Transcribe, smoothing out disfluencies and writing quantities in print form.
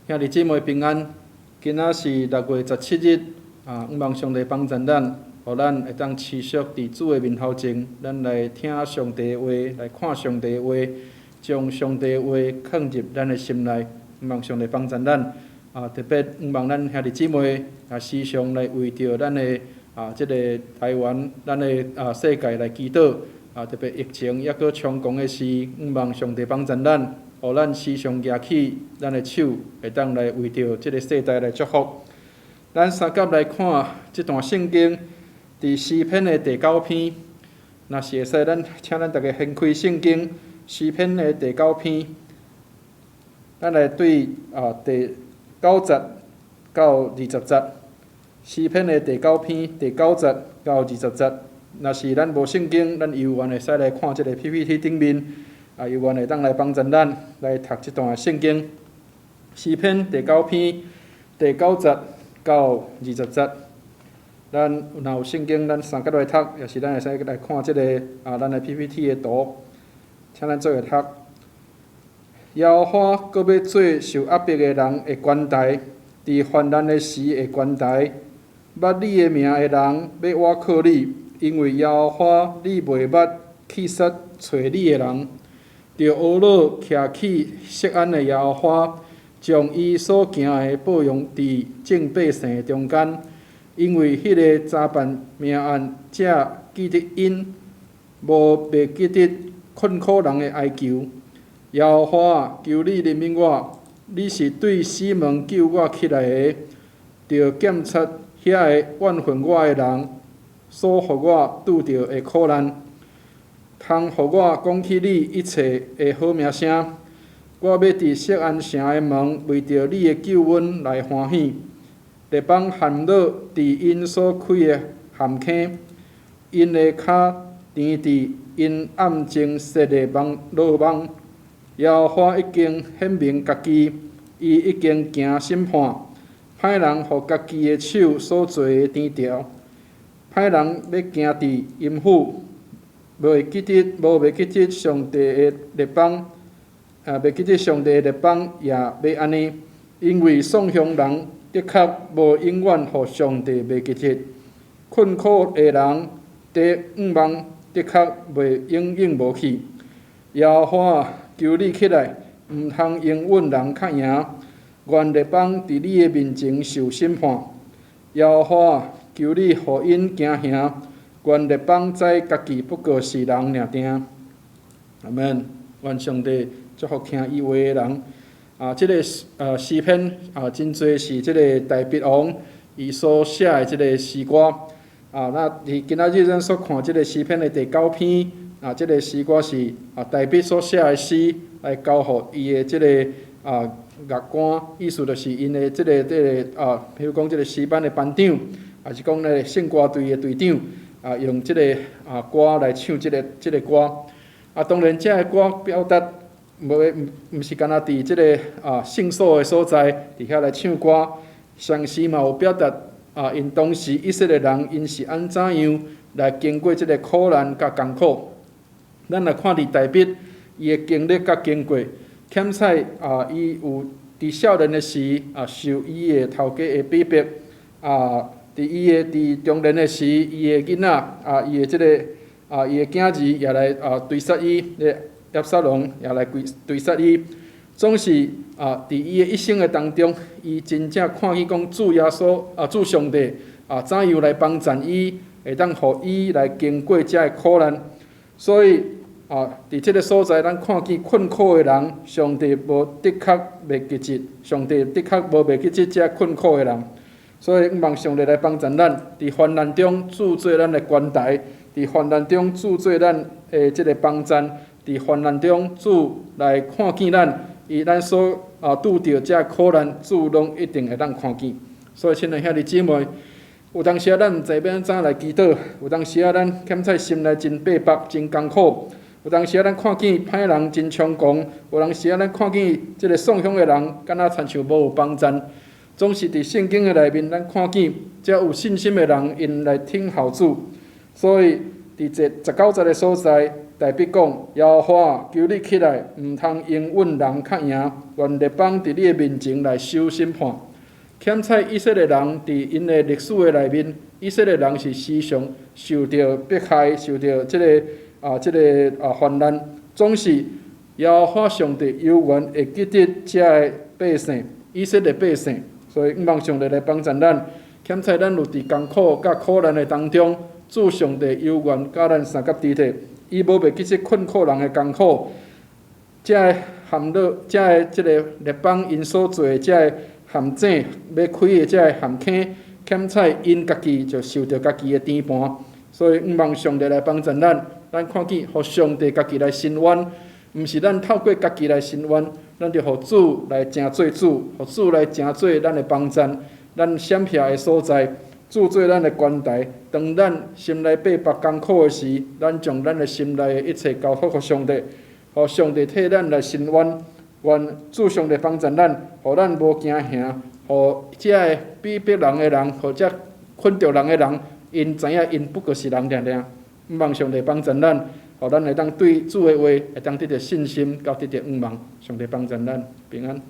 兄弟姊妹平安，今仔是6月17日，啊，向望上帝幫助咱，予咱會當持續佇主的面頭前，咱來聽上帝的話，來看上帝的話，將上帝的話囥入咱的心內。向望上帝幫助咱，啊，特別向望咱兄弟姊妹啊，時常來為著咱的啊，這個台灣，咱的啊世界來祈禱，啊，特別疫情猶閣猖狂的時，向望上帝幫助咱。予咱時常舉起咱的手，會當來為著這个世代來祝福。咱相佮來看這段聖經，佇詩篇的第九篇。若是會使，咱請咱逐家掀開聖經詩篇的第九篇，咱來對啊第九節到20節。詩篇的第九篇第九節到20節。若是咱無聖經，咱猶原會使來看這个 PPT 頂面。啊，猶原會當來幫助咱來讀這段聖經，詩篇第九篇第九節到20節。咱若有聖經，咱相佮來讀，抑是咱會使來看這个啊，咱的 PPT 的圖，請咱做伙讀。耶和華閣欲做受壓迫的人的懸台，佇患難的時的懸台。捌你的名的人欲倚靠你，因為耶和華你袂捌棄殺揣你的人。著呵咾徛起錫安的耶和華，將伊所行的報揚佇眾百姓的中間，因為彼个查辦命案者記得𪜶，無袂記得困苦人的哀求。耶和華，求你憐憫我，你是對死門救我起來的，著檢察遐个怨恨我的人，所予我拄著的苦難。通予我講起你一切的好名聲，我欲佇錫安城的門為著你的救恩來歡喜。列邦陷落佇𪜶所開的陷坑，𪜶的跤挈佇𪜶暗中設的網羅網。耶和華已經顯明家己，伊已經行審判，歹人予家己的手所做的甜著，歹人欲行佇陰府。袂記得，無袂記得上帝的列邦，啊，袂記得上帝的列邦也欲按呢，因為喪鄉人的確無永遠予上帝袂記得，困苦的人的向望的確袂永遠無去。耶和華，求你起來，毋通容忍人較贏，願列邦佇你的面前受審判。耶和華，求你予𪜶驚嚇。願列邦知家己不過是人爾爾。阿門。願上帝祝福聽伊話的人。啊，這个詩篇啊，真濟是這个大衛王伊所寫的這个詩歌。啊，那佇今仔日咱所看這个詩篇的第九篇，啊，這个詩歌是啊大衛所寫的詩，來交予伊的這个啊樂官，意思就是𪜶的這个啊，比如講這个詩班的班長，抑是講咧聖歌隊的隊長。啊，用這个啊歌來唱這个歌。啊，當然，這个歌表達無毋毋是干焦佇這个啊聖所的所在，佇遐來唱歌，同時嘛有表達啊，𪜶當時以色列人𪜶是按怎樣來經過這个苦難佮艱苦。咱來看佇大衛伊的經歷佮經過，欠彩啊，伊有佇少年的時啊，受伊的頭家的逼迫啊。佇伊的佇中年的時，伊的囡仔啊，伊的這个啊，伊的囝兒也來啊追殺伊，押沙龍也來追追殺伊。總是啊，佇伊的一生的當中，伊真正看見講主耶穌啊，主上帝啊，怎樣來幫助伊，會當予伊來經過這个苦難。所以啊，佇這个所在，咱看見困苦的人，上帝無的確袂記得，上帝的確無袂記得這困苦的人。所以，向望上帝來幫助咱，佇患難中主做咱的懸台，佇患難中主做咱的這个幫贊，佇患難中主來看見咱，伊咱所啊拄著這苦難，主攏一定會當看見。所以，親愛兄弟姊妹，有當時仔咱毋知欲按怎來祈禱，有當時仔咱欠彩心內真逼迫、真艱苦，有當時仔咱看見歹人真猖狂，有當時仔咱看見這个喪鄉的人，敢若親像無有幫贊。總是佇聖經的內面，咱看見這有信心的人，𪜶來等候主。所以，佇這19節的所在，大衛講：耶和華，求你起來，毋通容允人較贏，願列邦佇你的面前來受審判。遣差以色列人佇𪜶的歷史的內面，以色列人是時常受著迫害，受著這個患難，總是耶和華上帝猶原會記得這个百姓，以色列百姓。所以，向望上帝來幫助咱，遣差咱有佇艱苦佮苦難的當中，主上帝猶原佮咱相佮佇咧，伊無袂記這困苦人的艱苦，這个陷落，這个這个列邦𪜶所做的這个陷阱，欲開的這个陷坑，遣差𪜶家己就受著家己的釘盤。所以，向望上帝來幫助咱，咱看見，予上帝家己來伸冤，毋是咱透過家己來伸冤，咱著予主來成做主，予主來成做咱的幫贊，咱閃避的所在，主做咱的關台。當咱心內百般艱苦的時，咱將咱的心內的一切交託予上帝，予上帝替咱來伸冤。願主上帝幫助咱，予咱無驚嚇，予這个逼迫人的人，或者困著人的人，𪜶知影𪜶不過是人爾爾。望上帝幫助咱，予咱會當對主的話會當得著信心，佮得著向望。上帝幫助咱，平安。